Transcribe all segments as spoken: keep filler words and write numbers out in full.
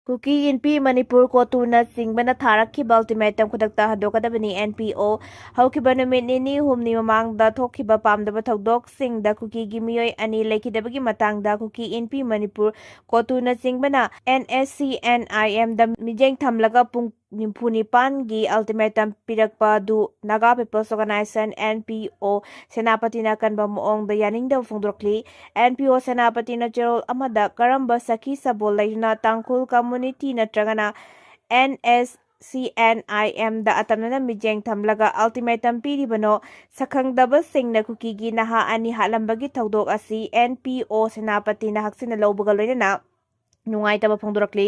ꯀꯨꯀꯤ ꯏꯟꯄꯤ Manipur ꯀꯣꯇꯨꯅꯆꯤꯡꯕꯅ ꯊꯥꯔꯛꯈꯤꯕ ultimatum ꯈꯨꯗꯛꯇ ꯍꯟꯗꯣꯛꯀꯗꯕꯅꯤ꯫ N P ꯑꯣ ꯍꯧꯈꯤꯕ ꯅꯨꯃꯤꯠ ꯅꯤꯅꯤ ꯍꯨꯝꯅꯤ ꯃꯃꯥꯡꯗ ꯊꯣꯛꯈꯤꯕ ꯄꯥꯝꯗꯕ ꯊꯧꯗꯣꯛꯁꯤꯡꯗ ꯀꯨꯀꯤꯒꯤ ꯃꯤꯑꯣꯏ ꯑꯅꯤ ꯂꯩꯈꯤꯗꯕꯒꯤ ꯃꯇꯥꯡꯗ ꯀꯨꯀꯤ ꯏꯟꯄꯤ Manipur ꯀꯣꯇꯨꯅꯆꯤꯡꯕꯅ and S C and ꯑꯥꯏ ꯑꯦꯝꯗ ꯃꯤꯠꯌꯦꯡ ꯊꯝꯂꯒ ꯄꯨꯡ ꯅꯤꯐꯨ ꯅꯤꯄꯥꯟꯒꯤ ultimatum ꯄꯤꯔꯛꯄ ꯑꯗꯨ Naga People's Organisation, N P ꯑꯣ, ꯁꯦꯅꯥꯄꯇꯤꯅ ꯑꯀꯟꯕ ꯃꯑꯣꯡꯗ ꯌꯥꯅꯤꯡꯗꯕ ꯐꯣꯡꯗꯣꯔꯛꯂꯤ꯫ ꯑꯦꯟ ꯄꯤ ꯑꯣ ꯁꯦꯅꯥꯄꯇꯤꯅ ꯆꯦꯔꯣꯜ ꯑꯃꯗ ꯀꯔꯝꯕ ꯁꯈꯤ ꯁꯕꯣꯜ ꯂꯩꯗꯨꯅ ꯇꯥꯡꯈꯨꯜ community ꯅꯠꯇ꯭ꯔꯒꯅ ꯑꯦꯟ ꯑꯦꯁ ꯁꯤ ꯑꯦꯟ ꯑꯥꯏ ꯑꯦꯝꯗ ꯑꯇꯝꯅꯅ ꯃꯤꯠꯌꯦꯡ ꯊꯝꯂꯒ ultimatum ꯄꯤꯔꯤꯕꯅꯣ? ꯁꯛꯈꯪꯗꯕꯁꯤꯡꯅ ꯀꯨꯀꯤꯒꯤ ꯅꯍꯥ ꯑꯅꯤ ꯍꯥꯠꯂꯝꯕꯒꯤ ꯊꯧꯗꯣꯛ ꯑꯁꯤ ꯑꯦꯟ ꯄꯤ ꯑꯣ ꯁꯦꯅꯥꯄꯇꯤꯅ ꯍꯛꯆꯤꯟꯅ ꯂꯧꯕꯒ ꯂꯣꯏꯅꯅ ꯅꯨꯡꯉꯥꯏꯇꯕ ꯐꯣꯡꯗꯣꯔꯛꯂꯤ꯫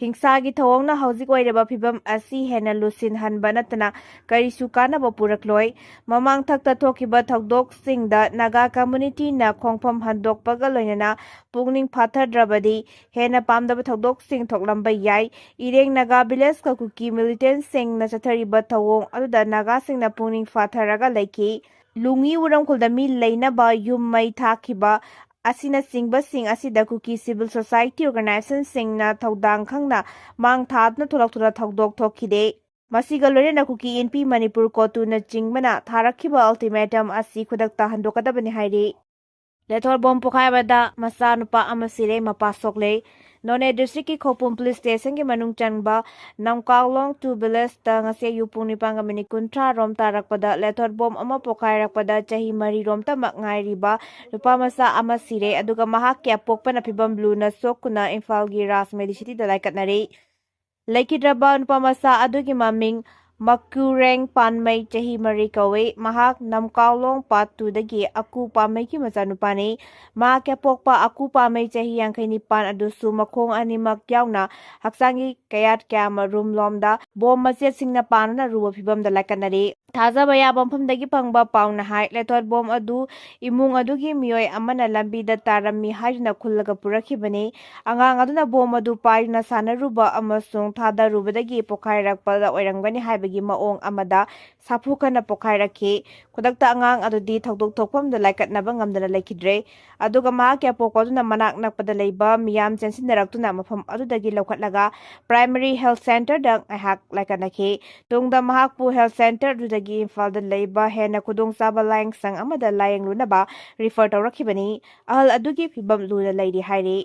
ꯍꯤꯡꯁꯥꯒꯤ ꯊꯧꯑꯣꯡꯅ ꯍꯧꯖꯤꯛ ꯑꯣꯏꯔꯤꯕ ꯐꯤꯕꯝ ꯑꯁꯤ ꯍꯦꯟꯅ ꯂꯨꯁꯤꯟꯍꯟꯕ ꯅꯠꯇꯅ ꯀꯔꯤꯁꯨ ꯀꯥꯟꯅꯕ ꯄꯨꯔꯛꯂꯣꯏ꯫ ꯃꯃꯥꯡꯊꯛꯇ ꯊꯣꯛꯈꯤꯕ ꯊꯧꯗꯣꯛꯁꯤꯡꯗ ꯅꯥꯒꯥ communityꯅ ꯈꯣꯡꯐꯝ ꯍꯟꯗꯣꯛꯄꯒ ꯂꯣꯏꯅꯅ ꯄꯨꯛꯅꯤꯡ ꯐꯥꯊꯗ꯭ꯔꯕꯗꯤ ꯍꯦꯟꯅ ꯄꯥꯝꯗꯕ ꯊꯧꯗꯣꯛꯁꯤꯡ ꯊꯣꯛꯂꯝꯕ ꯌꯥꯏ꯫ ꯏꯔꯦꯡ ꯅꯥꯒꯥ villageꯀ ꯀꯨꯀꯤ militantꯁꯤꯡꯅ ꯆꯠꯊꯔꯤꯕ ꯊꯧꯑꯣꯡ ꯑꯗꯨꯗ ꯅꯥꯒꯥꯁꯤꯡꯅ ꯄꯨꯛꯅꯤꯡ ꯐꯥꯊꯔꯒ ꯂꯩꯈꯤ꯫ ꯂꯨꯡꯉꯤ ꯎꯔꯝꯈꯨꯜꯗ ꯃꯤ ꯂꯩꯅꯕ ꯌꯨꯝ ꯃꯩ ꯊꯥꯈꯤꯕ ꯑꯁꯤꯅꯆꯤꯡꯕꯁꯤꯡ ꯑꯁꯤꯗ ꯀꯨꯀꯤ civil society organizationꯁꯤꯡꯅ ꯊꯧꯗꯥꯡ ꯈꯪꯅ ꯃꯥꯡ ꯊꯥꯗꯨꯅ ꯊꯣꯛꯂꯛꯇꯨꯅ ꯊꯧꯗꯣꯛ ꯊꯣꯛꯈꯤꯗꯦ꯫ ꯃꯁꯤꯒ ꯂꯣꯏꯅꯅ ꯀꯨꯀꯤ ꯏꯟꯄꯤ ꯃꯅꯤꯄꯨꯔ ꯀꯣꯇꯨꯅꯆꯤꯡꯕꯅ ꯊꯥꯔꯛꯈꯤꯕ ultimatum ꯑꯁꯤ ꯈꯨꯗꯛꯇ ꯍꯟꯗꯣꯛꯀꯗꯕꯅꯤ ꯍꯥꯏꯔꯤ꯫ ꯂꯦꯊꯣꯔ ꯕꯣꯝ ꯄꯣꯈꯥꯏꯕꯗ ꯃꯆꯥꯅꯨꯄꯥ ꯑꯃ ꯁꯤꯔꯦ, ꯃꯄꯥ ꯁꯣꯛꯂꯦ꯫ ꯅꯣꯅꯦ districtꯀꯤ ꯈꯣꯄꯨꯝ police stationꯒꯤ ꯃꯅꯨꯡ ꯆꯟꯕ ꯅꯝꯀꯥꯎꯂꯣꯡ two villageꯇ ꯉꯁꯤ ꯑꯌꯨꯛ ꯄꯨꯡ ꯅꯤꯄꯥꯟꯒ minute ꯀꯨꯟꯊ꯭ꯔꯥ ꯔꯣꯝ ꯇꯥꯔꯛꯄꯗ ꯂꯦꯊꯣꯔ ꯕꯣꯝ ꯑꯃ ꯄꯣꯈꯥꯏꯔꯛꯄꯗ ꯆꯍꯤ ꯃꯔꯤ ꯔꯣꯝꯇꯃꯛ ꯉꯥꯏꯔꯤꯕ ꯅꯨꯄꯥ ꯃꯆꯥ ꯑꯃ ꯁꯤꯔꯦ, ꯑꯗꯨꯒ ꯃꯍꯥꯛꯀꯤ ꯑꯄꯣꯛꯄꯅ ꯐꯤꯕꯝ ꯂꯨꯅ ꯁꯣꯛꯇꯨꯅ ꯏꯝꯐꯥꯜꯒꯤ ꯔꯥꯖ ꯃꯦꯗꯤꯁꯤꯇꯤꯗ ꯂꯥꯏꯀꯠꯅꯔꯤ꯫ ꯂꯩꯈꯤꯗ꯭ꯔꯕ ꯅꯨꯄꯥ ꯃꯆꯥ ꯑꯗꯨꯒꯤ ꯃꯃꯤꯡ ꯃꯀꯨꯔꯦꯡ ꯄꯥꯟꯃꯩ, ꯆꯍꯤ ꯃꯔꯤ ꯀꯧꯏ꯫ ꯃꯍꯥꯛ ꯅꯝꯀꯥꯎꯂꯣꯡ part twoꯗꯒꯤ ꯑꯀꯨ ꯄꯥꯝꯃꯩꯒꯤ ꯃꯆꯥꯅꯨꯄꯥꯅꯤ꯫ ꯃꯍꯥꯛꯀꯤ ꯑꯄꯣꯛꯄ ꯑꯀꯨ ꯄꯥꯝꯃꯩ, ꯆꯍꯤ ꯌꯥꯡꯈꯩ ꯅꯤꯄꯥꯟ ꯑꯗꯨꯁꯨ ꯃꯈꯣꯡ ꯑꯅꯤꯃꯛ ꯌꯥꯎꯅ ꯍꯛꯆꯥꯡꯒꯤ ꯀꯌꯥꯠ ꯀꯌꯥ ꯑꯃ ꯔꯨꯝ ꯂꯣꯝꯗ ꯕꯣꯝ ꯃꯆꯦꯠꯁꯤꯡꯅ ꯄꯥꯟꯗꯨꯅ ꯑꯔꯨꯕ ꯐꯤꯕꯝꯗ ꯂꯥꯏꯀꯠꯅꯔꯤ꯫ ꯊꯥꯖꯕ ꯌꯥꯕ ꯃꯐꯝꯗꯒꯤ ꯐꯪꯕ ꯄꯥꯎꯅ ꯍꯥꯏ, ꯂꯦꯊꯣꯠ ꯕꯣꯝ ꯑꯗꯨ ꯏꯃꯨꯡ ꯑꯗꯨꯒꯤ ꯃꯤꯑꯣꯏ ꯑꯃꯅ ꯂꯝꯕꯤꯗ ꯇꯥꯔꯝꯃꯤ ꯍꯥꯏꯗꯨꯅ ꯈꯨꯜꯂꯒ ꯄꯨꯔꯛꯈꯤꯕꯅꯤ꯫ ꯑꯉꯥꯡ ꯑꯗꯨꯅ ꯕꯣꯝ ꯑꯗꯨ ꯄꯥꯏꯗꯨꯅ ꯁꯥꯟꯅꯔꯨꯕ ꯑꯃꯁꯨꯡ ꯊꯥꯗꯔꯨꯕꯗꯒꯤ ꯄꯣꯈꯥꯏꯔꯛꯄꯗ ꯑꯣꯏꯔꯝꯒꯅꯤ ꯍꯥꯏꯕꯒꯤ ꯃꯑꯣꯡ ꯑꯃꯗ ꯁꯥꯐꯨ ꯀꯟꯅ ꯄꯣꯈꯥꯏꯔꯛꯈꯤ꯫ ꯈꯨꯗꯛꯇ ꯑꯉꯥꯡ ꯑꯗꯨꯗꯤ ꯊꯧꯗꯣꯛ ꯊꯣꯛꯐꯝꯗ ꯂꯥꯏꯀꯠꯅꯕ ꯉꯝꯗꯅ ꯂꯩꯈꯤꯗ꯭ꯔꯦ꯫ ꯑꯗꯨꯒ ꯃꯍꯥꯛꯀꯤ ꯑꯄꯣꯛꯄ ꯑꯗꯨꯅ ꯃꯅꯥꯛ ꯅꯛꯄꯗ ꯂꯩꯕ ꯃꯤꯌꯥꯝ ꯆꯦꯟꯁꯤꯟꯅꯔꯛꯇꯨꯅ ꯃꯐꯝ ꯑꯗꯨꯗꯒꯤ ꯂꯧꯈꯠꯂꯒ ꯄ꯭ꯔꯥꯏꯃꯔꯤ ꯍꯦꯜꯊ ꯁꯦꯟꯇꯔꯗ ꯉꯥꯏꯍꯥꯛ ꯂꯥꯏꯀꯠꯅꯈꯤ꯫ ꯇꯨꯡꯗ ꯃꯍꯥꯛꯄꯨ ꯍꯦꯜꯊ ꯁꯦꯟꯇꯔ ꯑꯗꯨꯗꯒꯤ ꯏꯝꯐꯥꯜꯗ ꯂꯩꯕ ꯍꯦꯟꯅ ꯈꯨꯗꯣꯡꯆꯥꯕ ꯂꯥꯌꯦꯡꯁꯪ ꯑꯃꯗ ꯂꯥꯌꯦꯡꯂꯨꯅꯕ ꯔꯤꯐꯔ ꯇꯧꯔꯛꯈꯤꯕꯅꯤ꯫ ꯑꯍꯜ ꯑꯗꯨꯒꯤ ꯐꯤꯕꯝ ꯂꯨꯅ ꯂꯩꯔꯤ ꯍꯥꯏꯔꯤ꯫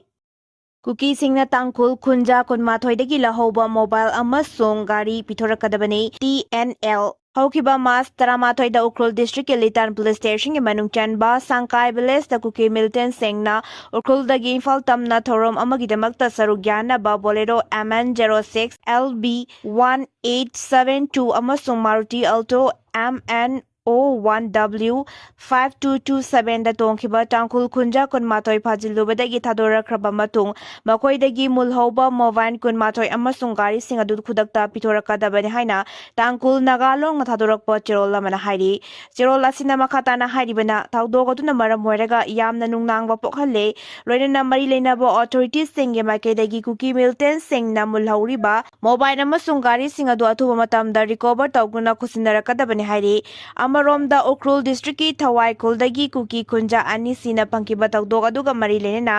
ꯀꯨꯀꯤꯁꯤꯡꯅ ꯇꯥꯡꯈꯨꯜ ꯈꯨꯟꯖꯥ ꯀꯨꯟꯃꯥꯊꯣꯏꯗꯒꯤ ꯂꯧꯍꯧꯕ ꯃꯣꯕꯥꯏꯜ ꯑꯃꯁꯨꯡ ꯒꯥꯔꯤ ꯄꯤꯊꯣꯔꯛꯀꯗꯕꯅꯤ꯫ T N L. ꯍꯧꯈꯤꯕ ꯃꯥꯔꯆ ꯇꯔꯥꯃꯥꯊꯣꯏꯗ ꯎꯈ꯭ꯔꯨꯜ ꯗꯤꯁꯇ꯭ꯔꯤꯛꯀꯤ ꯂꯤꯇꯥꯟ ꯄꯨꯂꯤꯁ ꯁ꯭ꯇꯦꯁꯟꯒꯤ ꯃꯅꯨꯡ ꯆꯟꯕ ꯁꯥꯡꯀꯥꯏ ꯚꯤꯂꯦꯖꯇ ꯀꯨꯀꯤ ꯃꯤꯂꯤꯇꯦꯟꯁꯤꯡꯅ ꯎꯈ꯭ꯔꯨꯜꯗꯒꯤ ꯏꯝꯐꯥꯜ ꯇꯝꯅ ꯊꯧꯔꯝ ꯑꯃꯒꯤꯗꯃꯛꯇ ꯁꯔꯨꯛ ꯌꯥꯅꯕ Bolero M N zero six L B one eight seven two ꯑꯃꯁꯨꯡ Maruti Alto M N O one W five two two ꯁꯚꯦꯟꯗ ꯇꯣꯡꯈꯤꯕ ꯇꯥꯡꯈꯨꯜ ꯈꯨꯟꯖꯥ ꯀꯨꯟꯃꯥꯊꯣꯏ ꯐꯥꯖꯤꯜꯂꯨꯕꯗꯒꯤ ꯊꯥꯗꯣꯔꯛꯈ꯭ꯔꯕ ꯃꯇꯨꯡ, ꯃꯈꯣꯏꯗꯒꯤ ꯃꯨꯜꯍꯧꯕ ꯃꯣꯕꯥꯏꯜ ꯀꯨꯟꯃꯥꯊꯣꯏ ꯑꯃꯁꯨꯡ ꯒꯥꯔꯤꯁꯤꯡ ꯑꯗꯨ ꯈꯨꯗꯛꯇ ꯄꯤꯊꯣꯔꯛꯀꯗꯕꯅꯤ ꯍꯥꯏꯅ ꯇꯥꯡꯈꯨꯜ ꯅꯥꯒꯥ ꯂꯣꯟꯅ ꯊꯥꯗꯣꯔꯛꯄ ꯆꯦꯔꯣꯜ ꯑꯃꯅ ꯍꯥꯏꯔꯤ꯫ ꯆꯦꯔꯣꯜ ꯑꯁꯤꯅ ꯃꯈꯥ ꯇꯥꯅ ꯍꯥꯏꯔꯤꯕꯅ, ꯊꯧꯗꯣꯛ ꯑꯗꯨꯅ ꯃꯔꯝ ꯑꯣꯏꯔꯒ ꯌꯥꯝꯅ ꯅꯨꯡꯅꯥꯡꯕ ꯄꯣꯛꯍꯜꯂꯦ, ꯂꯣꯏꯅꯅ ꯃꯔꯤ ꯂꯩꯅꯕ ꯑꯣꯊꯣꯔꯤꯇꯤꯁꯤꯡꯒꯤ ꯃꯥꯏꯀꯩꯗꯒꯤ ꯀꯨꯀꯤ ꯃꯤꯂꯤꯇꯦꯟꯁꯤꯡꯅ ꯃꯨꯜꯍꯧꯔꯤꯕ ꯃꯣꯕꯥꯏꯜ ꯑꯃꯁꯨꯡ ꯒꯥꯔꯤꯁꯤꯡ ꯑꯗꯨ ꯑꯊꯨꯕ ꯃꯇꯝꯗ ꯔꯤꯀꯣꯚꯔ ꯇꯧꯗꯨꯅ ꯈꯨꯠꯁꯤꯟꯅꯔꯛꯀꯗꯕꯅꯤ ꯍꯥꯏꯔꯤ꯫ ꯑꯃꯔꯣꯝꯗ, ꯎꯈ꯭ꯔꯨꯜ ꯗꯤꯁꯇ꯭ꯔꯤꯛꯀꯤ ꯊꯋꯥꯏ ꯈꯨꯜꯗꯒꯤ ꯀꯨꯀꯤ ꯈꯨꯟꯖꯥ ꯑꯅꯤꯁꯤꯅ ꯐꯪꯈꯤꯕ ꯊꯧꯗꯣꯛ ꯑꯗꯨꯒ ꯃꯔꯤ ꯂꯩꯅꯅ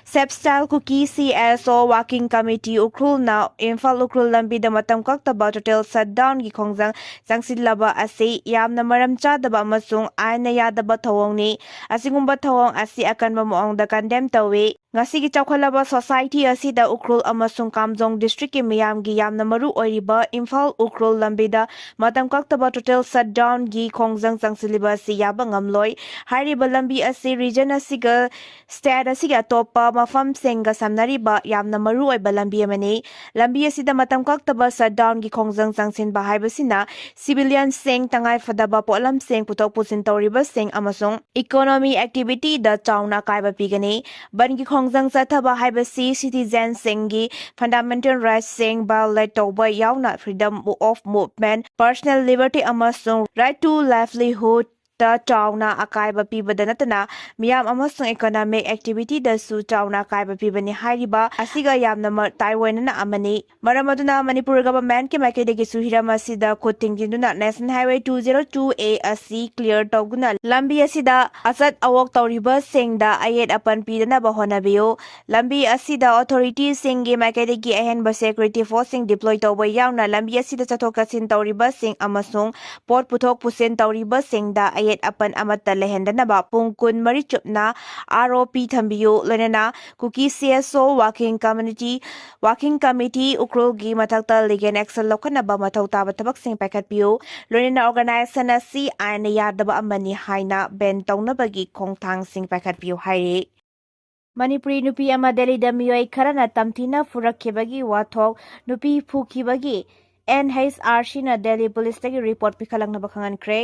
ꯁꯦꯞꯁꯇꯥꯏꯜ ꯀꯨꯀꯤ ꯁꯤ ꯑꯦꯁ ꯑꯣ ꯋꯥꯀꯤꯡ ꯀꯃꯤꯇꯤ ꯎꯈ꯭ꯔꯨꯜꯅ ꯏꯝꯐꯥꯜ ꯎꯈ꯭ꯔꯨꯜ ꯂꯝꯕꯤꯗ ꯃꯇꯝ ꯀꯛꯇꯕ ꯇꯣꯇꯦꯜ ꯁꯠꯗꯥꯎꯟꯒꯤ ꯈꯣꯡꯖꯪ ꯆꯪꯁꯤꯜꯂꯕ ꯑꯁꯤ ꯌꯥꯝꯅ ꯃꯔꯝ ꯆꯥꯗꯕ ꯑꯃꯁꯨꯡ ꯑꯥꯏꯟꯅ ꯌꯥꯗꯕ ꯊꯧꯑꯣꯡꯅꯤ꯫ ꯑꯁꯤꯒꯨꯝꯕ ꯊꯧꯑꯣꯡ ꯑꯁꯤ ꯑꯀꯟꯕ ꯃꯑꯣꯡꯗ ꯀꯟꯗꯦꯝ ꯇꯧꯏ꯫ ꯉꯁꯤꯒꯤ ꯆꯥꯎꯈꯠꯂꯕ ꯁꯣꯁꯥꯏꯇꯤ ꯑꯁꯤꯗ ꯎꯈ꯭ꯔꯨꯜ ꯑꯃꯁꯨꯡ ꯀꯥꯝꯖꯣꯡ ꯗꯤꯁꯇ꯭ꯔꯤꯛꯀꯤ ꯃꯤꯌꯥꯝꯒꯤ ꯌꯥꯝꯅ ꯃꯔꯨ ꯑꯣꯏꯔꯤꯕ ꯏꯝꯐꯥꯜ ꯎꯈ꯭ꯔꯨꯜ ꯂꯝꯕꯤꯗ ꯃꯇꯝ ꯀꯛꯇꯕ ꯇꯣꯇꯦꯜ ꯁꯠꯗꯥꯎꯟꯒꯤ ꯈꯣꯡꯖꯪ ꯆꯪꯁꯤꯜꯂꯤꯕ ꯑꯁꯤ ꯌꯥꯕ ꯉꯝꯂꯣꯏ꯫ ꯍꯥꯏꯔꯤꯕ ꯂꯝꯕꯤ ꯑꯁꯤ ꯔꯤꯖꯟ ꯑꯁꯤꯒ ꯁ꯭ꯇꯦꯠ ꯑꯁꯤꯒꯤ ꯑꯇꯣꯞꯄ ꯃꯐꯝꯁꯤꯡꯒ ꯁꯝꯅꯔꯤꯕ ꯌꯥꯝꯅ ꯃꯔꯨ ꯑꯣꯏꯕ ꯂꯝꯕꯤ ꯑꯃꯅꯤ꯫ ꯂꯝꯕꯤ ꯑꯁꯤꯗ ꯃꯇꯝ ꯀꯛꯇꯕ ꯁꯠꯗꯥꯎꯟꯒꯤ ꯈꯣꯡꯖꯪ ꯆꯪꯁꯤꯟꯕ ꯍꯥꯏꯕꯁꯤꯅ ꯁꯤꯚꯤꯂꯤꯌꯟꯁꯤꯡ, ꯇꯉꯥꯏ ꯐꯗꯕ ꯄꯣꯠꯂꯝꯁꯤꯡ ꯄꯨꯊꯣꯛ ꯄꯨꯁꯤꯟ ꯇꯧꯔꯤꯕꯁꯤꯡ ꯑꯃꯁꯨꯡ ꯏꯀꯣꯅꯣꯃꯤ ꯑꯦꯛꯇꯤꯚꯤꯇꯤꯗ ꯆꯥꯎꯅ ꯑꯀꯥꯏꯕ ꯄꯤꯒꯅꯤ꯫ ꯕꯟꯒꯤ ꯈꯣꯡ ꯈꯣꯡꯖꯪ ꯆꯠꯊꯕ ꯍꯥꯏꯕꯁꯤ citizenꯁꯤꯡꯒꯤ fundamental rightꯁꯤꯡ violate ꯇꯧꯕ ꯌꯥꯎꯅ freedom of movement, personal liberty ꯑꯃꯁꯨꯡ right to livelihood ꯇ ꯆꯥꯎꯅ ꯑꯀꯥꯏꯕ ꯄꯤꯕꯗ ꯅꯠꯇꯅ ꯃꯤꯌꯥꯝ ꯑꯃꯁꯨꯡ economic activityꯗꯁꯨ ꯆꯥꯎꯅ ꯑꯀꯥꯏꯕ ꯄꯤꯕꯅꯤ ꯍꯥꯏꯔꯤꯕ ꯑꯁꯤꯒ ꯌꯥꯝꯅ ꯃ-, ꯇꯥꯏꯑꯣꯏꯅꯅ ꯑꯃꯅꯤ꯫ ꯃꯔꯝ ꯑꯗꯨꯅ ꯃꯅꯤꯄꯨꯔ governmentꯀꯤ ꯃꯥꯏꯀꯩꯗꯒꯤꯁꯨ ꯍꯤꯔꯝ ꯑꯁꯤꯗ ꯈꯨꯠ ꯊꯤꯡꯖꯤꯟꯗꯨꯅ National Highway two zero two A ꯑꯁꯤ clear ꯇꯧꯗꯨꯅ ꯂꯝꯕꯤ ꯑꯁꯤꯗ ꯑꯆꯠ ꯑꯋꯣꯛ ꯇꯧꯔꯤꯕꯁꯤꯡꯗ ꯑꯌꯦꯠ ꯑꯄꯟ ꯄꯤꯗꯅꯕ ꯍꯣꯠꯅꯕꯤꯌꯨ꯫ ꯂꯝꯕꯤ ꯑꯁꯤꯗ authorityꯁꯤꯡꯒꯤ ꯃꯥꯏꯀꯩꯗꯒꯤ ꯑꯍꯦꯟꯕ security forceꯁꯤꯡ deploy ꯇꯧꯕ ꯌꯥꯎꯅ ꯂꯝꯕꯤ ꯑꯁꯤꯗ ꯆꯠꯊꯣꯛ ꯆꯠꯁꯤꯟ ꯇꯧꯔꯤꯕꯁꯤꯡ ꯑꯃꯁꯨꯡ ꯄꯣꯠ ꯄꯨꯊꯣꯛ ꯄꯨꯁꯤꯟ ꯇꯧꯔꯤꯕꯁꯤꯡꯗ ꯑꯌꯦꯠ ꯑꯄꯟ ꯑꯃꯠꯇ ꯂꯩꯍꯟꯗꯅꯕ ꯄꯨꯡ ꯀꯨꯟꯃꯔꯤ ꯆꯨꯞꯅ ROP ꯊꯝꯕꯤꯌꯨ꯫ ꯂꯣꯏꯅꯅ ꯀꯨꯀꯤ CSO working community, working committee ꯎꯈ꯭ꯔꯨꯜꯒꯤ ꯃꯊꯛꯇ legal action ꯂꯧꯈꯠꯅꯕ ꯃꯊꯧ ꯇꯥꯕ ꯊꯕꯛꯁꯤꯡ ꯄꯥꯏꯈꯠꯄꯤꯌꯨ꯫ ꯂꯣꯏꯅꯅ organization ꯑꯁꯤ ꯑꯥꯏꯟꯅ ꯌꯥꯗꯕ ꯑꯃꯅꯤ ꯍꯥꯏꯅ ban ꯇꯧꯅꯕꯒꯤ ꯈꯣꯡꯊꯥꯡꯁꯤꯡ ꯄꯥꯏꯈꯠꯄꯤꯌꯨ ꯍꯥꯏꯔꯤ꯫ ꯃꯅꯤꯄꯨꯔꯤ ꯅꯨꯄꯤ ꯑꯃ ꯗꯦꯜꯂꯤꯗ ꯃꯤꯑꯣꯏ ꯈꯔꯅ ꯇꯝꯊꯤꯅ ꯐꯨꯔꯛꯈꯤꯕꯒꯤ ꯋꯥꯊꯣꯛ ꯅꯨꯄꯤ ꯐꯨꯈꯤꯕꯒꯤ NHRCꯅ ꯗꯦꯜꯂꯤ ꯄꯨꯂꯤꯁꯇꯒꯤ report ꯄꯤꯈꯠꯂꯛꯅꯕ ꯈꯪꯍꯟꯈ꯭ꯔꯦ꯫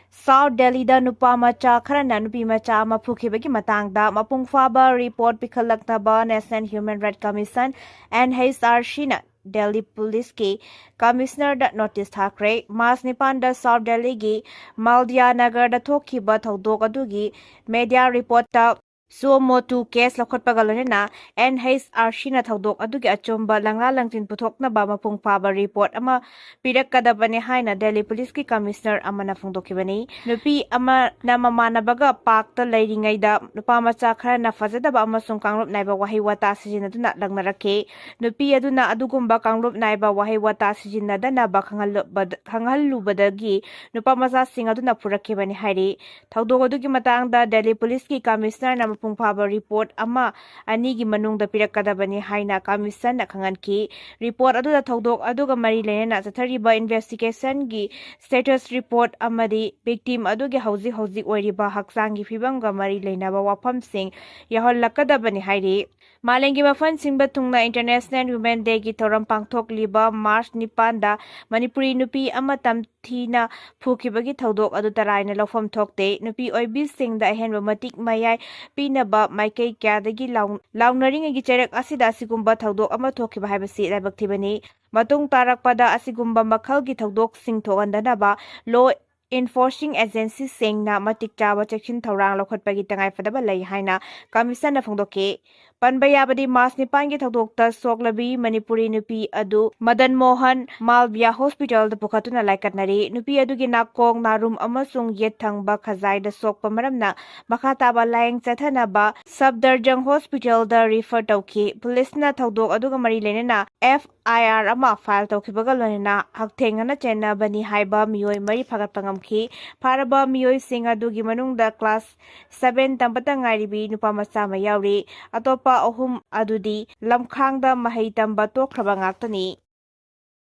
South Delhiꯗ ꯅꯨꯄꯥ ꯃꯆꯥ ꯈꯔꯅ ꯅꯨꯄꯤ ꯃꯆꯥ ꯑꯃ ꯐꯨꯈꯤꯕꯒꯤ ꯃꯇꯥꯡꯗ ꯃꯄꯨꯡ ꯐꯥꯕ report ꯄꯤꯈꯠꯂꯛꯅꯕ National Human Rights Commission, NHRCꯅ Delhi ꯄꯨꯂꯤꯁꯀꯤ commissionerꯗ notice ꯊꯥꯈ꯭ꯔꯦ꯫ March ꯅꯤꯄꯥꯟꯗ South Delhiꯒꯤ ꯃꯥꯜꯗꯤꯌꯥ ꯅꯒꯔꯗ ꯊꯣꯛꯈꯤꯕ ꯊꯧꯗꯣꯛ ꯑꯗꯨꯒꯤ media reportꯇ suo motu case ꯂꯧꯈꯠꯄꯒ ꯂꯣꯏꯅꯅ NHRCꯅ ꯊꯧꯗꯣꯛ ꯑꯗꯨꯒꯤ ꯑꯆꯨꯝꯕ ꯂꯪꯂꯥ ꯂꯪꯆꯤꯟ ꯄꯨꯊꯣꯛꯅꯕ ꯃꯄꯨꯡ ꯐꯥꯕ report ꯑꯃ ꯄꯤꯔꯛꯀꯗꯕꯅꯤ ꯍꯥꯏꯅ ꯗꯦꯜꯂꯤ ꯄꯨꯂꯤꯁꯀꯤ commissioner ꯑꯃꯅ ꯐꯣꯡꯗꯣꯛꯈꯤꯕꯅꯤ꯫ ꯅꯨꯄꯤ ꯑꯃꯅ ꯃꯃꯥꯟꯅꯕꯒ parkꯇ ꯂꯩꯔꯤꯉꯩꯗ ꯅꯨꯄꯥ ꯃꯆꯥ ꯈꯔꯅ ꯐꯖꯗꯕ ꯑꯃꯁꯨꯡ ꯀꯥꯡꯂꯨꯞ ꯅꯥꯏꯕ ꯋꯥꯍꯩ ꯋꯥꯇꯥ ꯁꯤꯖꯤꯟꯅꯗꯨꯅ ꯂꯪꯅꯔꯛꯈꯤ꯫ ꯅꯨꯄꯤ ꯑꯗꯨꯅ ꯑꯗꯨꯒꯨꯝꯕ ꯀꯥꯡꯂꯨꯞ ꯅꯥꯏꯕ ꯋꯥꯍꯩ ꯋꯥꯇꯥ ꯁꯤꯖꯤꯟꯅꯗꯅꯕ ꯈꯪꯍꯜꯂꯨꯕꯗ-, ꯈꯪꯍꯜꯂꯨꯕꯗꯒꯤ ꯅꯨꯄꯥ ꯃꯆꯥꯁꯤꯡ ꯑꯗꯨꯅ ꯐꯨꯔꯛꯈꯤꯕꯅꯤ ꯍꯥꯏꯔꯤ꯫ ꯊꯧꯗꯣꯛ ꯑꯗꯨꯒꯤ ꯃꯇꯥꯡꯗ ꯗꯦꯜꯂꯤ ꯄꯨꯂꯤꯁꯀꯤ commissionerꯅ ꯃꯄꯨꯡ ꯐꯥꯕ report ꯑꯃ ꯑꯅꯤꯒꯤ ꯃꯅꯨꯡꯗ ꯄꯤꯔꯛꯀꯗꯕꯅꯤ ꯍꯥꯏꯅ commissionerꯅ ꯈꯪꯍꯟꯈꯤ꯫ Report ꯑꯗꯨꯗ ꯊꯧꯗꯣꯛ ꯑꯗꯨꯒ ꯃꯔꯤ ꯂꯩꯅꯅ ꯆꯠꯊꯔꯤꯕ investigationꯒꯤ status report ꯑꯃꯗꯤ victim ꯑꯗꯨꯒꯤ ꯍꯧꯖꯤꯛ ꯍꯧꯖꯤꯛ ꯑꯣꯏꯔꯤꯕ ꯍꯛꯆꯥꯡꯒꯤ ꯐꯤꯕꯝꯒ ꯃꯔꯤ ꯂꯩꯅꯕ ꯋꯥꯐꯝꯁꯤꯡ ꯌꯥꯎꯍꯜꯂꯛꯀꯗꯕꯅꯤ ꯍꯥꯏꯔꯤ꯫ ꯃꯥꯂꯦꯝꯒꯤ ꯃꯐꯝ ꯁꯤꯟꯕ ꯊꯨꯡꯅ International Women Dayꯒꯤ ꯊꯧꯔꯝ ꯄꯥꯡꯊꯣꯛꯂꯤꯕ March ꯅꯤꯄꯥꯟꯗ ꯃꯅꯤꯄꯨꯔꯤ ꯅꯨꯄꯤ ꯑꯃ ꯇꯝꯊꯤꯅ ꯐꯨꯈꯤꯕꯒꯤ ꯊꯧꯗꯣꯛ ꯑꯗꯨ ꯇꯔꯥꯏꯅ ꯂꯧꯐꯝ ꯊꯣꯛꯇꯦ꯫ ꯅꯨꯄꯤ ꯑꯣꯏꯕꯤꯁꯤꯡꯗ ꯑꯍꯦꯟꯕ ꯃꯇꯤꯛ ꯃꯌꯥꯏ ꯄꯤꯅꯕ ꯃꯥꯏꯀꯩ ꯀꯌꯥꯗꯒꯤ ꯂꯥꯎ-, ꯂꯥꯎꯅꯔꯤꯉꯩꯒꯤ ꯆꯩꯔꯛ ꯑꯁꯤꯗ ꯑꯁꯤꯒꯨꯝꯕ ꯊꯧꯗꯣꯛ ꯑꯃ ꯊꯣꯛꯈꯤꯕ ꯍꯥꯏꯕꯁꯤ ꯂꯥꯏꯕꯛ ꯊꯤꯕꯅꯤ꯫ ꯃꯇꯨꯡ ꯇꯥꯔꯛꯄꯗ ꯑꯁꯤꯒꯨꯝꯕ ꯃꯈꯜꯒꯤ ꯊꯧꯗꯣꯛꯁꯤꯡ ꯊꯣꯛꯍꯟꯗꯅꯕ law enforcing agencyꯁꯤꯡꯅ ꯃꯇꯤꯛ ꯆꯥꯕ ꯆꯦꯛꯁꯤꯟ ꯊꯧꯔꯥꯡ ꯂꯧꯈꯠꯄꯒꯤ ꯇꯉꯥꯏꯐꯗꯕ ꯂꯩ ꯍꯥꯏꯅ ꯀꯃꯤꯁꯟꯅ ꯐꯣꯡꯗꯣꯛꯈꯤ꯫ ꯄꯟꯕ ꯌꯥꯕꯗꯤ, ꯃꯥꯔꯆ ꯅꯤꯄꯥꯟꯒꯤ ꯊꯧꯗꯣꯛꯇ ꯁꯣꯛꯂꯕꯤ ꯃꯅꯤꯄꯨꯔꯤ ꯅꯨꯄꯤ ꯑꯗꯨ ꯃꯗꯟ ꯃꯣꯍꯟ ꯃꯥꯜꯕꯤꯌꯥ ꯍꯣꯁꯄꯤꯇꯥꯜꯗ ꯄꯨꯈꯠꯇꯨꯅ ꯂꯥꯏꯀꯠꯅꯔꯤ꯫ ꯅꯨꯄꯤ ꯑꯗꯨꯒꯤ ꯅꯥꯀꯣꯡ, ꯅꯥꯔꯨꯝ ꯑꯃꯁꯨꯡ ꯌꯦꯠ ꯊꯪꯕ ꯈꯖꯥꯏꯗ ꯁꯣꯛꯄ ꯃꯔꯝꯅ ꯃꯈꯥ ꯇꯥꯕ ꯂꯥꯌꯦꯡ ꯆꯠꯊꯅꯕ ꯁꯕꯗꯔꯖꯪ ꯍꯣꯁꯄꯤꯇꯥꯜꯗ ꯔꯤꯐꯔ ꯇꯧꯈꯤ꯫ ꯄꯨꯂꯤꯁꯅ ꯊꯧꯗꯣꯛ ꯑꯗꯨꯒ ꯃꯔꯤ ꯂꯩꯅꯅ ꯑꯦꯐ ꯑꯥꯏ ꯑꯥꯔ ꯑꯃ ꯐꯥꯏꯜ ꯇꯧꯈꯤꯕꯒ ꯂꯣꯏꯅꯅ ꯍꯛꯊꯦꯡꯅꯅ ꯆꯦꯟꯅꯕꯅꯤ ꯍꯥꯏꯕ ꯃꯤꯑꯣꯏ ꯃꯔꯤ ꯐꯥꯒꯠꯄ ꯉꯝꯈꯤ꯫ ꯐꯥꯔꯕ ꯃꯤꯑꯣꯏꯁꯤꯡ ꯑꯗꯨꯒꯤ ꯃꯅꯨꯡꯗ ꯀ꯭ꯂꯥꯁ ꯁꯚꯦꯟ ꯇꯝꯕꯇ ꯉꯥꯏꯔꯤꯕꯤ ꯅꯨꯄꯥ ꯃꯆꯥ ꯑꯃ ꯌꯥꯎꯔꯤ꯫ ꯑꯇꯣꯞꯄ ꯑꯍꯨꯝ ꯑꯗꯨꯗꯤ ꯂꯝꯈꯥꯡꯗ ꯃꯍꯩ ꯇꯝꯕ ꯇꯣꯛꯈ꯭ꯔꯕ ꯉꯥꯛꯇꯅꯤ꯫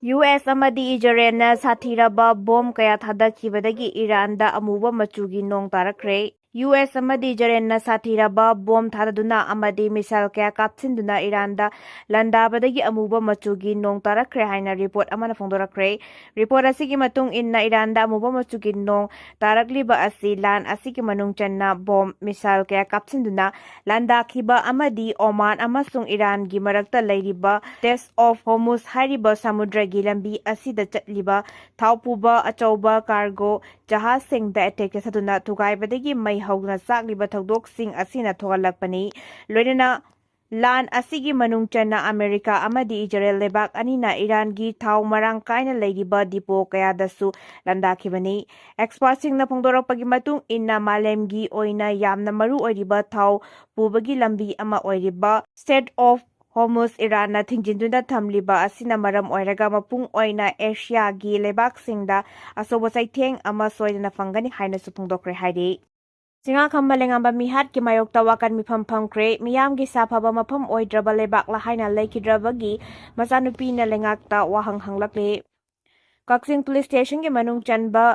ꯌꯨ ꯑꯦꯁ ꯑꯃꯗꯤ ꯏꯖꯔꯦꯜꯅ ꯁꯥꯊꯤꯔꯕ ꯕꯣꯝ ꯀꯌꯥ ꯊꯥꯗꯈꯤꯕꯗꯒꯤ ꯏꯔꯥꯟꯗ ꯑꯃꯨꯕ ꯃꯆꯨꯒꯤ ꯅꯣꯡ ꯇꯥꯔꯛꯈ꯭ꯔꯦ꯫ ꯌꯨ ꯑꯦꯁ ꯑꯃꯗꯤ ꯏꯖꯔꯦꯜꯅ ꯁꯥꯊꯤꯔꯕ ꯕꯣꯝ ꯊꯥꯗꯗꯨꯅ ꯑꯃꯗꯤ ꯃꯤꯁꯥꯏꯜ ꯀꯌꯥ ꯀꯥꯞꯁꯤꯟꯗꯨꯅ ꯏꯔꯥꯟꯗ ꯂꯥꯟꯗꯥꯕꯗꯒꯤ ꯑꯃꯨꯕ ꯃꯆꯨꯒꯤ ꯅꯣꯡ ꯇꯥꯔꯛꯈ꯭ꯔꯦ ꯍꯥꯏꯅ ꯔꯤꯄꯣꯔꯠ ꯑꯃꯅ ꯐꯣꯡꯗꯣꯔꯛꯈ꯭ꯔꯦ꯫ ꯔꯤꯄꯣꯔꯠ ꯑꯁꯤꯒꯤ ꯃꯇꯨꯡ ꯏꯟꯅ, ꯏꯔꯥꯟꯗ ꯑꯃꯨꯕ ꯃꯆꯨꯒꯤ ꯅꯣꯡ ꯇꯥꯔꯛꯂꯤꯕ ꯑꯁꯤ ꯂꯥꯟ ꯑꯁꯤꯒꯤ ꯃꯅꯨꯡ ꯆꯟꯅ ꯕꯣꯝ, ꯃꯤꯁꯥꯏꯜ ꯀꯌꯥ ꯀꯥꯞꯁꯤꯟꯗꯨꯅ ꯂꯥꯟꯗꯥꯈꯤꯕ ꯑꯃꯗꯤ ꯑꯣꯃꯥꯟ ꯑꯃꯁꯨꯡ ꯏꯔꯥꯟꯒꯤ ꯃꯔꯛꯇ ꯂꯩꯔꯤꯕ Strait of Hormuz ꯍꯥꯏꯔꯤꯕ ꯁꯃꯨꯗ꯭ꯔꯒꯤ ꯂꯝꯕꯤ ꯑꯁꯤꯗ ꯆꯠꯂꯤꯕ ꯊꯥꯎ ꯄꯨꯕ ꯑꯆꯧꯕ ꯀꯥꯔꯒꯣ ꯖꯍꯥꯖꯁꯤꯡꯗ ꯑꯦꯇꯦꯛ ꯆꯠꯊꯗꯨꯅ ꯊꯨꯒꯥꯏꯕꯗꯒꯤ ꯃꯩ ꯍꯧꯗꯨꯅ ꯆꯥꯛꯂꯤꯕ ꯊꯧꯗꯣꯛꯁꯤꯡ ꯑꯁꯤꯅ ꯊꯣꯛꯍꯜꯂꯛꯄꯅꯤ꯫ ꯂꯣꯏꯅꯅ ꯂꯥꯟ ꯑꯁꯤꯒꯤ ꯃꯅꯨꯡ ꯆꯟꯅ ꯑꯃꯦꯔꯤꯀꯥ ꯑꯃꯗꯤ ꯏꯖꯔꯦꯜ ꯂꯩꯕꯥꯛ ꯑꯅꯤꯅ ꯏꯔꯥꯟꯒꯤ ꯊꯥꯎ ꯃꯔꯥꯡ ꯀꯥꯏꯅ ꯂꯩꯔꯤꯕ ꯗꯤꯄꯣ ꯀꯌꯥꯗꯁꯨ ꯂꯥꯟꯗꯥꯈꯤꯕꯅꯤ꯫ ꯑꯦꯛꯁꯄꯔꯠꯁꯤꯡꯅ ꯐꯣꯡꯗꯣꯔꯛꯄꯒꯤ ꯃꯇꯨꯡ ꯏꯟꯅ, ꯃꯥꯂꯦꯝꯒꯤ ꯑꯣꯏꯅ ꯌꯥꯝꯅ ꯃꯔꯨ ꯑꯣꯏꯔꯤꯕ ꯊꯥꯎ ꯄꯨꯕꯒꯤ ꯂꯝꯕꯤ ꯑꯃ ꯑꯣꯏꯔꯤꯕ Strait of Hormuz ꯏꯔꯥꯟꯅ ꯊꯤꯡꯖꯤꯟꯗꯨꯅ ꯊꯝꯂꯤꯕ ꯑꯁꯤꯅ ꯃꯔꯝ ꯑꯣꯏꯔꯒ ꯃꯄꯨꯡ ꯑꯣꯏꯅ ꯑꯦꯁꯤꯌꯥꯒꯤ ꯂꯩꯕꯥꯛꯁꯤꯡꯗ ꯑꯆꯧꯕ ꯆꯩꯊꯦꯡ ꯑꯃ ꯁꯣꯏꯗꯅ ꯐꯪꯒꯅꯤ ꯍꯥꯏꯅꯁꯨ ꯐꯣꯡꯗꯣꯛꯈ꯭ꯔꯦ ꯍꯥꯏꯔꯤ꯫ ꯆꯤꯉꯥꯈꯝꯕ ꯂꯩꯉꯥꯝꯕ ꯃꯤꯍꯥꯠꯀꯤ ꯃꯥꯌꯣꯛꯇ ꯋꯥꯀꯟ ꯃꯤꯐꯝ ꯐꯝꯈ꯭ꯔꯦ꯫ ꯃꯤꯌꯥꯝꯒꯤ ꯁꯥꯐꯕ ꯃꯐꯝ ꯑꯣꯏꯗ꯭ꯔꯕ ꯂꯩꯕꯥꯛꯂ ꯍꯥꯏꯅ ꯂꯩꯈꯤꯗ꯭ꯔꯕꯒꯤ ꯃꯆꯥꯅꯨꯄꯤꯅ ꯂꯩꯉꯥꯛꯇ ꯋꯥꯍꯪ ꯍꯪꯂꯛꯂꯤ꯫ ꯀꯛꯆꯤꯡ ꯄꯨꯂꯤꯁ ꯁ꯭ꯇꯦꯁꯟꯒꯤ ꯃꯅꯨꯡ ꯆꯟꯕ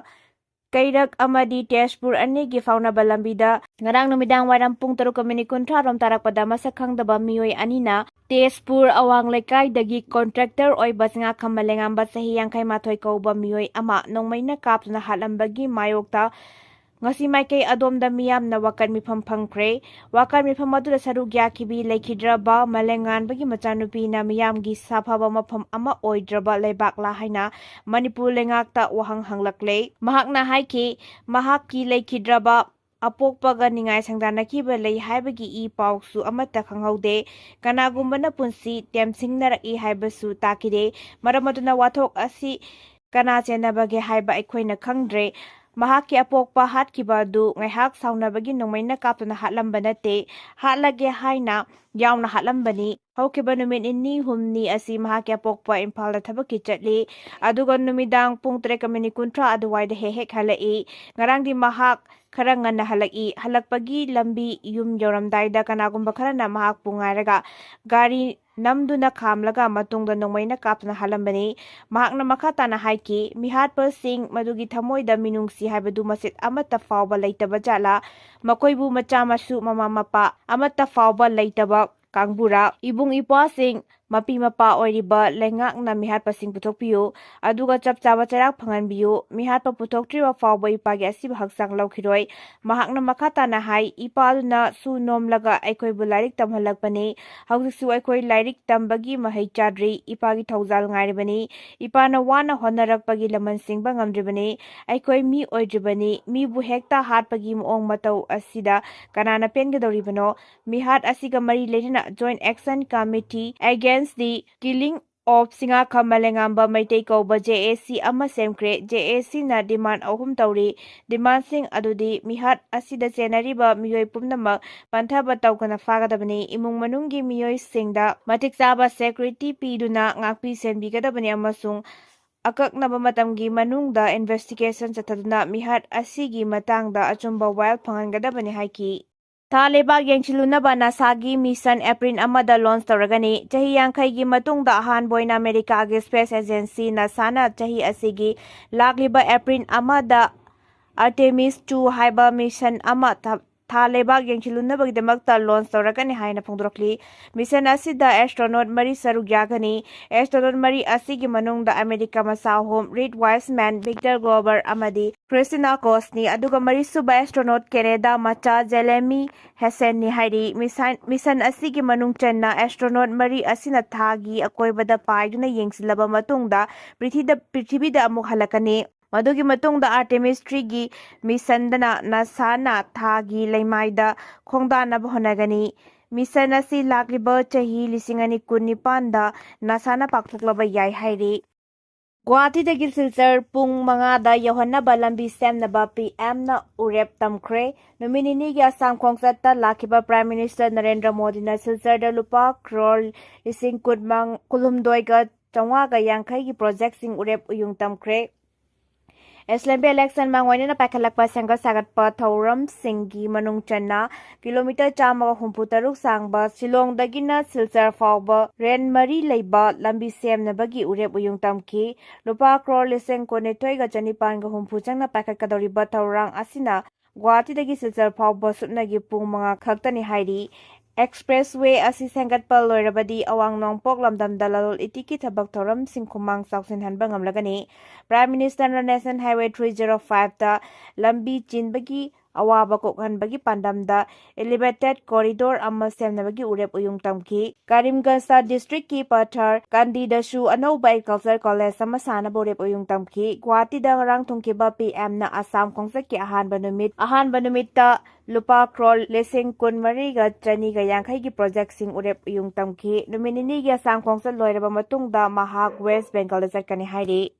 ꯀꯩꯔꯛ ꯑꯃꯗꯤ ꯇꯦꯖꯄꯨꯔ ꯑꯅꯤꯒꯤ ꯐꯥꯎꯅꯕ ꯂꯝꯕꯤꯗ ꯉꯔꯥꯡ ꯅꯨꯃꯤꯗꯥꯡ ꯋꯥꯏꯔꯝ ꯄꯨꯡ ꯇꯔꯨꯛꯀ ꯃꯤꯅꯤꯠ ꯀꯨꯟꯊ꯭ꯔꯥ ꯔꯣꯝ ꯇꯥꯔꯛꯄꯗ ꯃꯁꯛ ꯈꯪꯗꯕ ꯃꯤꯑꯣꯏ ꯑꯅꯤꯅ ꯇꯦꯖꯄꯨꯔ ꯑꯋꯥꯡ ꯂꯩꯀꯥꯏꯗꯒꯤ ꯀꯣꯟꯇ꯭ꯔꯦꯛꯇꯔ ꯑꯣꯏꯕ ꯆꯤꯉꯥꯈꯝꯕ ꯂꯩꯉꯥꯝꯕ ꯆꯍꯤ ꯌꯥꯡꯈꯩ ꯃꯥꯊꯣꯏ ꯀꯧꯕ ꯃꯤꯑꯣꯏ ꯑꯃ ꯅꯣꯡꯃꯩꯅ ꯀꯥꯞꯇꯨꯅ ꯍꯥꯠꯂꯝꯕꯒꯤ ꯃꯥꯌꯣꯛꯇ ꯉꯁꯤ ꯃꯥꯏꯀꯩ ꯑꯗꯣꯝꯗ ꯃꯤꯌꯥꯝꯅ ꯋꯥꯀꯠ ꯃꯤꯐꯝ ꯐꯝꯈ꯭ꯔꯦ꯫ ꯋꯥꯀꯠ ꯃꯤꯐꯝ ꯑꯗꯨꯗ ꯁꯔꯨꯛ ꯌꯥꯈꯤꯕꯤ ꯂꯩꯈꯤꯗ꯭ꯔꯕ ꯃꯂꯦꯉꯥꯟꯕꯒꯤ ꯃꯆꯥꯅꯨꯄꯤꯅ ꯃꯤꯌꯥꯝꯒꯤ ꯁꯥꯐꯕ ꯃꯐꯝ ꯑꯃ ꯑꯣꯏꯗ꯭ꯔꯕ ꯂꯩꯕꯥꯛꯂꯥ ꯍꯥꯏꯅ ꯃꯅꯤꯄꯨꯔ ꯂꯩꯉꯥꯛꯇ ꯋꯥꯍꯪ ꯍꯪꯂꯛꯂꯦ꯫ ꯃꯍꯥꯛꯅ ꯍꯥꯏꯈꯤ, ꯃꯍꯥꯛꯀꯤ ꯂꯩꯈꯤꯗ꯭ꯔꯕ ꯑꯄꯣꯛꯄꯒ ꯅꯤꯡꯉꯥꯏ ꯁꯪꯗꯥꯅꯈꯤꯕ ꯂꯩ ꯍꯥꯏꯕꯒꯤ ꯏ ꯄꯥꯎꯁꯨ ꯑꯃꯠꯇ ꯈꯪꯍꯧꯗꯦ꯫ ꯀꯅꯥꯒꯨꯝꯕꯅ ꯄꯨꯟꯁꯤ ꯇꯦꯝꯁꯤꯡꯅꯔꯛꯏ ꯍꯥꯏꯕꯁꯨ ꯇꯥꯈꯤꯗꯦ꯫ ꯃꯔꯝ ꯑꯗꯨꯅ ꯋꯥꯊꯣꯛ ꯑꯁꯤ ꯀꯅꯥ ꯆꯦꯟꯅꯕꯒꯦ ꯍꯥꯏꯕ ꯑꯩꯈꯣꯏꯅ ꯈꯪꯗ꯭ꯔꯦ꯫ ꯃꯍꯥꯛꯀꯤ ꯑꯄꯣꯛꯄ ꯍꯥꯠꯈꯤꯕ ꯑꯗꯨ ꯉꯥꯏꯍꯥꯛ ꯁꯥꯎꯅꯕꯒꯤ ꯅꯣꯡꯃꯩꯅ ꯀꯥꯞꯇꯨꯅ ꯍꯥꯠꯂꯝꯕ ꯅꯠꯇꯦ, ꯍꯥꯠꯂꯒꯦ ꯍꯥꯏꯅ ꯌꯥꯎꯅ ꯍꯥꯠꯂꯝꯕꯅꯤ꯫ ꯍꯧꯈꯤꯕ ꯅꯨꯃꯤꯠ ꯅꯤꯅꯤ ꯍꯨꯝꯅꯤ ꯑꯁꯤ ꯃꯍꯥꯛꯀꯤ ꯑꯄꯣꯛꯄ ꯏꯝꯐꯥꯜꯗ ꯊꯕꯛꯀꯤ ꯆꯠꯂꯤ, ꯑꯗꯨꯒ ꯅꯨꯃꯤꯗꯥꯡ ꯄꯨꯡ ꯇꯔꯦꯠꯀ ꯃꯤꯅꯤꯠ ꯀꯨꯟꯊ꯭ꯔꯥ ꯑꯗꯨꯋꯥꯏꯗ ꯍꯦꯛ ꯍꯦꯛ ꯍꯜꯂꯛꯏ꯫ ꯉꯔꯥꯡꯗꯤ ꯃꯍꯥꯛ ꯈꯔ ꯉꯟꯅ ꯍꯜꯂꯛꯏ꯫ ꯍꯜꯂꯛꯄꯒꯤ ꯂꯝꯕꯤ ꯌꯨꯝ ꯌꯧꯔꯝꯗꯥꯏꯗ ꯀꯅꯥꯒꯨꯝꯕ ꯈꯔꯅ ꯃꯍꯥꯛꯄꯨ ꯉꯥꯏꯔꯒ ꯒꯥꯔꯤ ꯅꯝꯗꯨꯅ ꯈꯥꯝꯂꯒ ꯃꯇꯨꯡꯗ ꯅꯣꯡꯃꯩꯅ ꯀꯥꯞꯇꯨꯅ ꯍꯥꯠꯂꯝꯕꯅꯤ꯫ ꯃꯍꯥꯛꯅ ꯃꯈꯥ ꯇꯥꯅ ꯍꯥꯏꯈꯤ, ꯃꯤꯍꯥꯠꯄꯁꯤꯡ ꯃꯗꯨꯒꯤ ꯊꯃꯣꯏꯗ ꯃꯤꯅꯨꯡꯁꯤ ꯍꯥꯏꯕꯗꯨ ꯃꯆꯦꯠ ꯑꯃꯠꯇ ꯐꯥꯎꯕ ꯂꯩꯇꯕ ꯖꯥꯠꯂꯥ? ꯃꯈꯣꯏꯕꯨ ꯃꯆꯥ ꯃꯁꯨ, ꯃꯃꯥ ꯃꯄꯥ ꯑꯃꯠꯇ ꯐꯥꯎꯕ ꯂꯩꯇꯕ ꯀꯥꯡꯕꯨꯔꯥ? ꯏꯕꯨꯡ ꯏꯄ꯭ꯋꯥꯁꯤꯡ, ꯃꯄꯤ ꯃꯄꯥ ꯑꯣꯏꯔꯤꯕ ꯂꯩꯉꯥꯛꯅ ꯃꯤꯍꯥꯠꯄꯁꯤꯡ ꯄꯨꯊꯣꯛꯄꯤꯌꯨ, ꯑꯗꯨꯒ ꯆꯞ ꯆꯥꯕ ꯆꯩꯔꯥꯛ ꯐꯪꯍꯟꯕꯤꯌꯨ꯫ ꯃꯤꯍꯥꯠꯄ ꯄꯨꯊꯣꯛꯇ꯭ꯔꯤꯕ ꯐꯥꯎꯕ ꯏꯄꯥꯒꯤ ꯑꯁꯤꯕ ꯍꯛꯆꯥꯡ ꯂꯧꯈꯤꯔꯣꯏ꯫ ꯃꯍꯥꯛꯅ ꯃꯈꯥ ꯇꯥꯅ ꯍꯥꯏ, ꯏꯄꯥꯗꯨꯅ ꯁꯨ ꯅꯣꯝꯂꯒ ꯑꯩꯈꯣꯏꯕꯨ ꯂꯥꯏꯔꯤꯛ ꯇꯝꯍꯜꯂꯛꯄꯅꯤ꯫ ꯍꯧꯖꯤꯛꯁꯨ ꯑꯩꯈꯣꯏ ꯂꯥꯏꯔꯤꯛ ꯇꯝꯕꯒꯤ ꯃꯍꯩ ꯆꯥꯗ꯭ꯔꯤ꯫ ꯏꯄꯥꯒꯤ ꯊꯧꯖꯥꯜ ꯉꯥꯏꯔꯤꯕꯅꯤ꯫ ꯏꯄꯥꯅ ꯋꯥꯅ ꯍꯣꯠꯅꯔꯛꯄꯒꯤ ꯂꯃꯟ ꯁꯤꯡꯕ ꯉꯝꯗ꯭ꯔꯤꯕꯅꯤ꯫ ꯑꯩꯈꯣꯏ ꯃꯤ ꯑꯣꯏꯗ꯭ꯔꯤꯕꯅꯤ꯫ ꯃꯤꯕꯨ ꯍꯦꯛꯇ ꯍꯥꯠꯄꯒꯤ ꯃꯑꯣꯡ ꯃꯇꯧ ꯑꯁꯤꯗ ꯀꯅꯥꯅ ꯄꯦꯟꯒꯗꯧꯔꯤꯕꯅꯣ? ꯃꯤꯍꯥꯠ ꯑꯁꯤꯒ ꯃꯔꯤ ꯂꯩꯅꯅ Joint Action Committee Against the Killing of ꯁꯤꯡꯉꯥꯈꯝ ꯃꯂꯦꯉꯥꯝꯕ Meitei ꯀꯧꯕ J A C ꯑꯃ ꯁꯦꯝꯈ꯭ꯔꯦ꯫ J A Cꯅ demand ꯑꯍꯨꯝ ꯇꯧꯔꯤ꯫ Demandꯁꯤꯡ ꯑꯗꯨꯗꯤ ꯃꯤꯍꯥꯠ ꯑꯁꯤꯗ ꯆꯦꯟꯅꯔꯤꯕ ꯃꯤꯑꯣꯏ ꯄꯨꯝꯅꯃꯛ ꯄꯟꯊꯕ ꯇꯧꯗꯅ ꯐꯥꯒꯗꯕꯅꯤ꯫ ꯏꯃꯨꯡ ꯃꯅꯨꯡꯒꯤ ꯃꯤꯑꯣꯏꯁꯤꯡꯗ ꯃꯇꯤꯛ ꯆꯥꯕ security ꯄꯤꯗꯨꯅ ꯉꯥꯛꯄꯤ ꯁꯦꯟꯕꯤꯒꯗꯕꯅꯤ ꯑꯃꯁꯨꯡ ꯑꯀꯛꯅꯕ ꯃꯇꯝꯒꯤ ꯃꯅꯨꯡꯗ investigation ꯆꯠꯊꯗꯨꯅ ꯃꯤꯍꯥꯠ ꯑꯁꯤꯒꯤ ꯃꯇꯥꯡꯗ ꯑꯆꯨꯝꯕ ꯋꯥꯌꯦꯜ ꯐꯪꯍꯟꯒꯗꯕꯅꯤ ꯍꯥꯏꯈꯤ꯫ ꯊꯥ ꯂꯩꯕꯥꯛ ꯌꯦꯡꯁꯤꯜꯂꯨꯅꯕ NASAꯒꯤ mission April ꯑꯃꯗ launch ꯇꯧꯔꯒꯅꯤ꯫ ꯆꯍꯤ ꯌꯥꯡꯈꯩꯒꯤ ꯃꯇꯨꯡꯗ ꯑꯍꯥꯟꯕ ꯑꯣꯏꯅ ꯑꯃꯦꯔꯤꯀꯥꯒꯤ space agency NASAꯅ ꯆꯍꯤ ꯑꯁꯤꯒꯤ ꯂꯥꯛꯂꯤꯕ April ꯑꯃꯗ Artemis two ꯍꯥꯏꯕ mission ꯑꯃ ꯊ-, ꯊꯥ ꯂꯩꯕꯥꯛ ꯌꯦꯡꯁꯤꯜꯂꯨꯅꯕꯒꯤꯗꯃꯛꯇ ꯂꯣꯟꯆ ꯇꯧꯔꯛꯀꯅꯤ ꯍꯥꯏꯅ ꯐꯣꯡꯗꯣꯔꯛꯂꯤ꯫ ꯃꯤꯁꯟ ꯑꯁꯤꯗ ꯑꯦꯁꯇ꯭ꯔꯣꯅꯣꯠ ꯃꯔꯤ ꯁꯔꯨꯛ ꯌꯥꯒꯅꯤ꯫ ꯑꯦꯁꯇ꯭ꯔꯣꯅꯣꯠ ꯃꯔꯤ ꯑꯁꯤꯒꯤ ꯃꯅꯨꯡꯗ ꯑꯃꯦꯔꯤꯀꯥ ꯃꯆꯥ ꯑꯍꯨꯝ, ꯔꯤꯠ ꯋꯥꯏꯁꯃꯦꯟ, ꯚꯤꯛꯇꯔ ꯒ꯭ꯂꯣꯕꯔ ꯑꯃꯗꯤ ꯈ꯭ꯔꯤꯁꯇꯤꯅꯥ ꯀꯣꯁꯅꯤ꯫ ꯑꯗꯨꯒ ꯃꯔꯤꯁꯨꯕ ꯑꯦꯁꯇ꯭ꯔꯣꯅꯣꯠ ꯀꯦꯅꯦꯗꯥ ꯃꯆꯥ ꯖꯦꯂꯦꯃꯤ ꯍꯦꯁꯦꯟꯅꯤ ꯍꯥꯏꯔꯤ꯫ ꯃꯤꯁꯟ, ꯃꯤꯁꯟ ꯑꯁꯤꯒꯤ ꯃꯅꯨꯡ ꯆꯟꯅ ꯑꯦꯁꯇ꯭ꯔꯣꯅꯣꯠ ꯃꯔꯤ ꯑꯁꯤꯅ ꯊꯥꯒꯤ ꯑꯀꯣꯏꯕꯗ ꯄꯥꯏꯗꯨꯅ ꯌꯦꯡꯁꯤꯜꯂꯕ ꯃꯇꯨꯡꯗ ꯄ꯭ꯔꯤꯊꯤꯗ-, ꯄ꯭ꯔꯤꯊꯤꯕꯤꯗ ꯑꯃꯨꯛ ꯍꯜꯂꯛꯀꯅꯤ꯫ ꯃꯗꯨꯒꯤ ꯃꯇꯨꯡꯗ ꯑꯥꯔꯇꯦꯃꯤꯁ ꯊ꯭ꯔꯤꯒꯤ ꯃꯤꯁꯟꯗꯅ ꯅꯥꯁꯥꯅ ꯊꯥꯒꯤ ꯂꯩꯃꯥꯏꯗ ꯈꯣꯡꯗꯥꯅꯕ ꯍꯣꯠꯅꯒꯅꯤ꯫ ꯃꯤꯁꯟ ꯑꯁꯤ ꯂꯥꯛꯂꯤꯕ ꯆꯍꯤ ꯂꯤꯁꯤꯡ ꯑꯅꯤ ꯀꯨꯟꯅꯤꯄꯥꯟꯗ ꯅꯥꯁꯥꯅ ꯄꯥꯡꯊꯣꯛꯂꯕ ꯌꯥꯏ ꯍꯥꯏꯔꯤ꯫ ꯒꯨꯋꯥꯍꯥꯇꯤꯗꯒꯤ ꯁꯤꯜꯆꯔ ꯄꯨꯡ ꯃꯉꯥꯗ ꯌꯧꯍꯟꯅꯕ ꯂꯝꯕꯤ ꯁꯦꯝꯅꯕ ꯄꯤ ꯑꯦꯝꯅ ꯎꯔꯦꯞ ꯇꯝꯈ꯭ꯔꯦ꯫ ꯅꯨꯃꯤꯠ ꯅꯤꯅꯤꯒꯤ ꯑꯁꯥꯝ ꯈꯣꯡꯆꯠꯇ ꯂꯥꯛꯈꯤꯕ ꯄ꯭ꯔꯥꯏꯝ ꯃꯤꯅꯤꯁꯇꯔ ꯅꯔꯦꯟꯗ꯭ꯔ ꯃꯣꯗꯤꯅ ꯁꯤꯜꯆꯔꯗ ꯂꯨꯄꯥ ꯀ꯭ꯔꯣꯔ ꯂꯤꯁꯤꯡ ꯀꯨꯟ ꯃꯉꯥ, ꯀꯨꯟꯍꯨꯝꯗꯣꯏꯒ ꯆꯥꯝꯃꯉꯥꯒ ꯌꯥꯡꯈꯩꯒꯤ ꯄ꯭ꯔꯣꯖꯦꯛꯁꯤꯡ ꯎꯔꯦꯞ ꯎꯌꯨꯡ ꯇꯝꯈ꯭ꯔꯦ꯫ ꯑꯦꯁꯦꯝꯕ꯭ꯂꯤ ꯏꯂꯦꯛꯁꯟ ꯃꯥꯡꯑꯣꯏꯅꯅ ꯄꯥꯏꯈꯠꯂꯛꯄ ꯁꯦꯝꯒꯠ ꯁꯥꯒꯠꯄ ꯊꯧꯔꯝꯁꯤꯡꯒꯤ ꯃꯅꯨꯡ ꯆꯟꯅ ꯀꯤꯂꯣꯃꯤꯇꯔ ꯆꯥꯝꯃꯒ ꯍꯨꯝꯐꯨ ꯇꯔꯨꯛ ꯁꯥꯡꯕ ꯁꯤꯂꯣꯡꯗꯒꯤꯅ ꯁꯤꯜꯆꯔ ꯐꯥꯎꯕ ꯔꯦꯟ ꯃꯔꯤ ꯂꯩꯕ ꯂꯝꯕꯤ ꯁꯦꯝꯅꯕꯒꯤ ꯎꯔꯦꯞ ꯎꯌꯨꯡ ꯇꯝꯈꯤ꯫ ꯂꯨꯄꯥ ꯀ꯭ꯔꯣꯔ ꯂꯤꯁꯤꯡ ꯀꯨꯟꯅꯤꯊꯣꯏꯒ ꯆꯅꯤꯄꯥꯟꯒ ꯍꯨꯝꯐꯨ ꯆꯪꯅ ꯄꯥꯏꯈꯠꯀꯗꯧꯔꯤꯕ ꯊꯧꯔꯥꯡ ꯑꯁꯤꯅ ꯒꯨꯋꯥꯍꯥꯇꯤꯗꯒꯤ ꯁꯤꯜꯆꯔ ꯐꯥꯎꯕ ꯁꯨꯞꯅꯒꯤ ꯄꯨꯡ ꯃꯉꯥ ꯈꯛꯇꯅꯤ ꯍꯥꯏꯔꯤ꯫ ꯑꯦꯛꯁꯄ꯭ꯔꯦꯁꯋꯦ ꯑꯁꯤ ꯁꯦꯝꯒꯠꯄ ꯂꯣꯏꯔꯕꯗꯤ ꯑꯋꯥꯡ ꯅꯣꯡꯄꯣꯛ ꯂꯝꯗꯝꯗ ꯂꯂꯣꯟ ꯏꯇꯤꯛꯀꯤ ꯊꯕꯛ ꯊꯧꯔꯝꯁꯤꯡ ꯈꯨꯃꯥꯡ ꯆꯥꯎꯁꯤꯟꯍꯟꯕ ꯉꯝꯂꯒꯅꯤ꯫ ꯄ꯭ꯔꯥꯏꯝ ꯃꯤꯅꯤꯁꯇꯔꯅ ꯅꯦꯁꯅꯦꯜ ꯍꯥꯏꯋꯦ ꯊ꯭ꯔꯤ ꯖꯤꯔꯣ ꯐꯥꯏꯚꯇ ꯂꯝꯕꯤ ꯆꯤꯟꯕꯒꯤ ꯑꯋꯥꯕ ꯀꯣꯛꯍꯟꯕꯒꯤ ꯄꯥꯟꯗꯝꯗ ꯏꯂꯤꯚꯦꯇꯦꯠ ꯀꯣꯔꯤꯗꯣꯔ ꯑꯃ ꯁꯦꯝꯅꯕꯒꯤ ꯎꯔꯦꯞ ꯎꯌꯨꯡ ꯇꯝꯈꯤ꯫ ꯀꯔꯤꯝꯒꯟꯖ ꯗꯤꯁꯇ꯭ꯔꯤꯛꯀꯤ ꯄꯊꯔ ꯀꯟꯗꯤꯗꯁꯨ ꯑꯅꯧꯕ ꯑꯦꯒ꯭ꯔꯤꯀꯜꯆꯔ ꯀꯣꯂꯦꯖ ꯑꯃ ꯁꯥꯅꯕ ꯎꯔꯦꯞ ꯎꯌꯨꯡ ꯇꯝꯈꯤ꯫ ꯒꯨꯋꯥꯍꯥꯇꯤꯗ ꯉꯔꯥꯡ ꯊꯨꯡꯈꯤꯕ ꯄꯤ ꯑꯦꯝꯅ ꯑꯁꯥꯝ ꯈꯣꯡꯆꯠꯀꯤ ꯑꯍꯥꯟꯕ ꯅꯨꯃꯤꯠ, ꯑꯍꯥꯟꯕ ꯅꯨꯃꯤꯠꯇ ꯂꯨꯄꯥ ꯀ꯭ꯔꯣꯔ ꯂꯤꯁꯤꯡ ꯀꯨꯟꯃꯔꯤꯒ ꯆꯅꯤꯒ ꯌꯥꯡꯈꯩꯒꯤ ꯄ꯭ꯔꯣꯖꯦꯛꯁꯤꯡ ꯎꯔꯦꯞ ꯎꯌꯨꯡ ꯇꯝꯈꯤ꯫ ꯅꯨꯃꯤꯠ ꯅꯤꯅꯤꯒꯤ ꯑꯁꯥꯝ ꯈꯣꯡꯆꯠ ꯂꯣꯏꯔꯕ ꯃꯇꯨꯡꯗ ꯃꯍꯥꯛ ꯋꯦꯁ ꯕꯦꯡꯒꯜꯗ ꯆꯠꯀꯅꯤ ꯍꯥꯏꯔꯤ꯫